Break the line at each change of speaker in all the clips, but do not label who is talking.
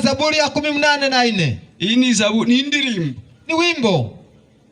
Zaburi ya 84.
Iyi ni zabu ni indirimbo.
Ni wimbo.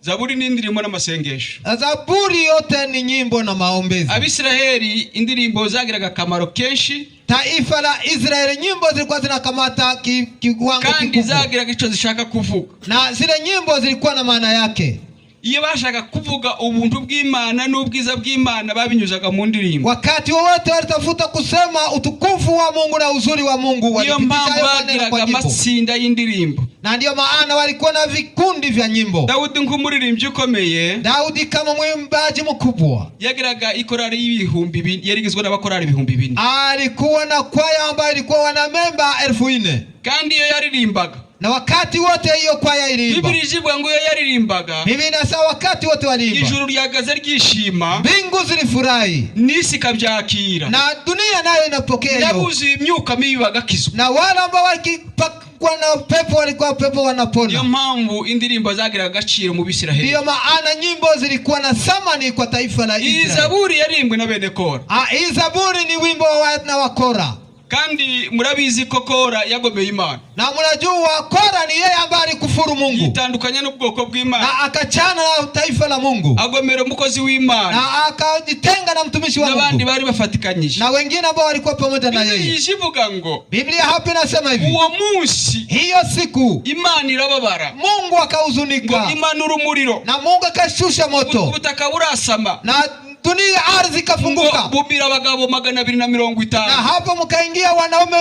Zaburi ni indirimbo n'amasengesho.
Zaburi yote ni nyimbo na maombezi.
Abisiraheli indirimbo zagiraga akamaro kenshi.
Taifa la Israeli, nyimbo zilikuwa zinakamata kiwango
Kandi
kikubwa,
zagiraga icyo zishaka kuvuga.
Na zile nyimbo zilikuwa na maana yake.
Iyo bashaka kuvuga ubuntu bw'Imana n'ubwiza bw'Imana babinyuzaga mu ndirimbo.
Wakati wowote walitafuta kusema utukufu wa Mungu na uzuri wa Mungu,
Niyo
walipitisha
mpamvu
hayo maneno kwa
bagiraga
nyimbo.
Amatsinda y'indirimbo.
Na ndiyo maana walikuwa na vikundi vya nyimbo.
Dawudi nk'umuririmbyi ukomeye
Daudi kama mwimbaji mkubwa
yagiraga ikorari y'ibihumbi 4, yari igizwe n'abakorari 4000.
Alikuwa na kwaya ambayo ilikuwa wanamemba 4000.
Kandi iyo yaririmbaga,
Na wakati wote hiyo kwaya iliimba,
Bibiri ivuga ngo iyo yaririmbaga,
Biblia inasema wakati wote waliimba,
ijuru ryagaze ryishima,
mbingu zilifurahi
n'isi ikabyakira,
na dunia nayo inapokea hiyo,
n'abuzuye imyuka mibi bagakizwa.
Na wale ambao walipakwa na pepo walikuwa pepo
Niyo
wanapona.
Mpamvu indirimbo zagiraga agaciro mu Bisiraheli.
Ndiyo maana nyimbo zilikuwa na thamani kwa taifa la
Iyi
Israeli.
zaburi yaririmbwe na bene Kora.
Ah, hii zaburi ni wimbo wa wana wa Kora.
Kandi murabizi ko Kora yagomeye Imana,
Na mnajua Kora ni yeye ambaye alikufuru Mungu
yitandukanya n'ubwoko bw'Imana,
na akachana na taifa la Mungu
agomera umukozi w'Imana
na akajitenga na mtumishi wa
n'abandi
Mungu
bari bafatikanyije.
Na wengine ambao walikuwa pamoja na
Bibiliya
yeye.
Ije ivuga ngo
Biblia hapa inasema hivi,
uwo munsi
hiyo siku
Imana irababara,
Mungu
ngo
akahuzunika
imanura umuriro,
na Mungu akashusha moto
ubutaka burasama,
na dunia ardhi
ngo
ikafunguka,
bumira abagabo magana abiri na mirongo
na
itanu
hapo mkaingia wanaume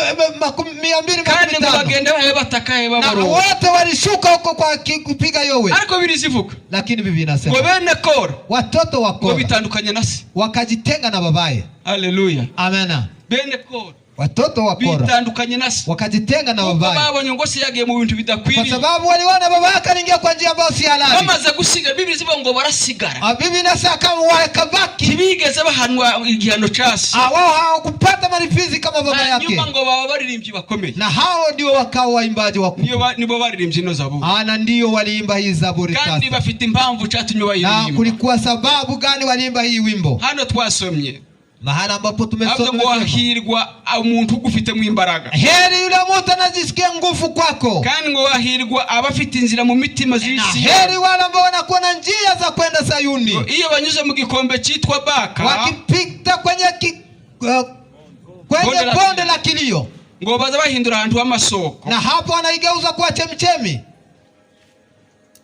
mia mbili
kandi
makumi
ngo
tano
bagende bahe bataka he
na
babaroga.
Wote walishuka huko kwa kupiga yowe,
Ariko Bibiliya ivuga
lakini Biblia
ngo
inasema
bene Kora
watoto wa
ngo
Kora
bitandukanye na se.
Wakajitenga na babaye.
Haleluya.
Amena.
Bene Kora
Watoto wa Kora
bitandukanye na se
wakajitenga na
kuko
babaye
babonye ngo se yagiye mu bintu
kwa
bidakwiriye.
Sababu waliona baba yake aliingia kwa njia ambayo si halali.
Bamaze gusigara, Bibiliya ivuga ngo barasigara.
Ah, Biblia inasema kama wakabaki,
Ntibigeze bahanwa igihano ca se.
Ah, wao hawakupata malipizi kama baba yake,
Hanyuma ngo baba baririmbyi bakomeye.
Na hao ndio wakawa waimbaji wakubwa.
Niyo nibo baririmbye ino zaburi.
Ah, na ndio waliimba hii zaburi
Kandi
sasa.
Bafite impamvu cyatumye
Na
bayiririmba.
Kulikuwa sababu gani waliimba hii wimbo?
Hano twasomye
Mahala ambapo
avuga
tumesoma
ngo
tumesema,
wahirwa umuntu ugufitemo imbaraga,
heri yule mtu anajisikia nguvu kwako,
kandi ngo wahirwa abafite inzira mu mitima
na
z'isi.
Heri wale ambao wanakuwa na njia za kwenda Sayuni,
Iyo banyuze mu gikombe cyitwa Baka,
wakipita kwenye
Bonde la
bonde la kilio,
ngo baza bahindura ahantu h'amasoko.
Na hapo wanaigeuza kuwa chemchemi.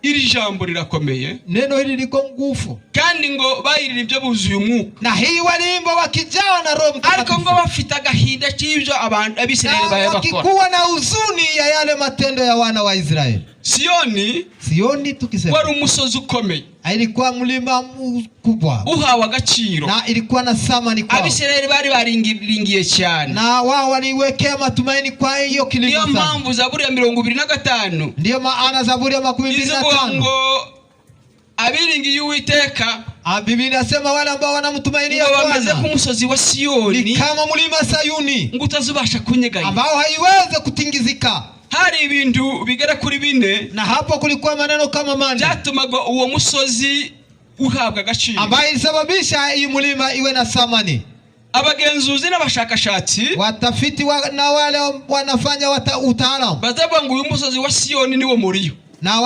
Iri jambo rirakomeye.
Neno hili liko nguvu,
Kandi ngo bayiririmbye buzuye umwuka,
na hii waliimba wakijawa na Roho
ariko ngo
Mtakatifu,
bafite agahinda k'ibyo abantu Abisirayeli
na
baye bakora.
Wakikuwa na huzuni ya yale matendo ya wana wa Israeli.
Siyoni
Sioni tukisema
wari umusozi ukomeye,
ilikuwa mlima mkubwa
uhawe agaciro,
na ilikuwa na thamani kwao,
Abisirayeli bari baringiye cyane.
Na wao waliwekea matumaini kwa hiyo kilima
Niyo
sana.
Mpamvu Zaburi ya 25
Ndiyo maana Zaburi ya makumi mbili na
izivuga
tano
ngo abiringiye Uwiteka
Ah, Biblia inasema wale ambao wanamtumainia
ngo bameze
Bwana
nk'umusozi wa
ni
Siyoni
kama mlima Sayuni
ngo utazubasha kunyeganyega.
Ambao haiwezi kutingizika.
Hari ibintu bigera kuri bine
Na hapo kulikuwa maneno kama manne
byatumaga uwo musozi uhabwa agaciro.
Ambayo ilisababisha hii mlima iwe na thamani.
Abagenzuzi n'abashakashatsi
Watafiti na wale wanafanya utaalamu
bazavuga ngo uyu musozi wa Siyoni niwo muriyo.
Na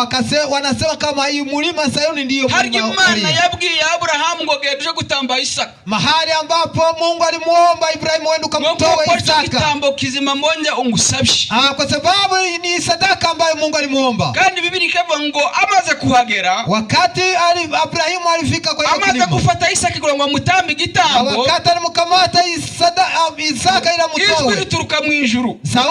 wanasema kama hii mlima Sayuni ndiyo
Harya
mlima wa
Imana
Moria.
Yabwiye Aburahamu ngo genda uje gutamba Isaka,
Mahali ambapo Mungu alimuomba Ibrahimu wende
ngo
ukamtoe
kuko icyo
Isaka.
Gitambo kizima mbonye ungusabye.
Ah, kwa sababu ni sadaka ambayo Mungu alimuomba.
Kandi Bibiliya ikavuga ngo amaze kuhagera,
Wakati Abrahimu alifika kwa hiyo
amaze
kilima,
gufata Isaka kugira ngo amutambe
na
igitambo,
wakati alimkamata Isaka ili
ijwi
amtoe,
rituruka mu ijuru.
Sauti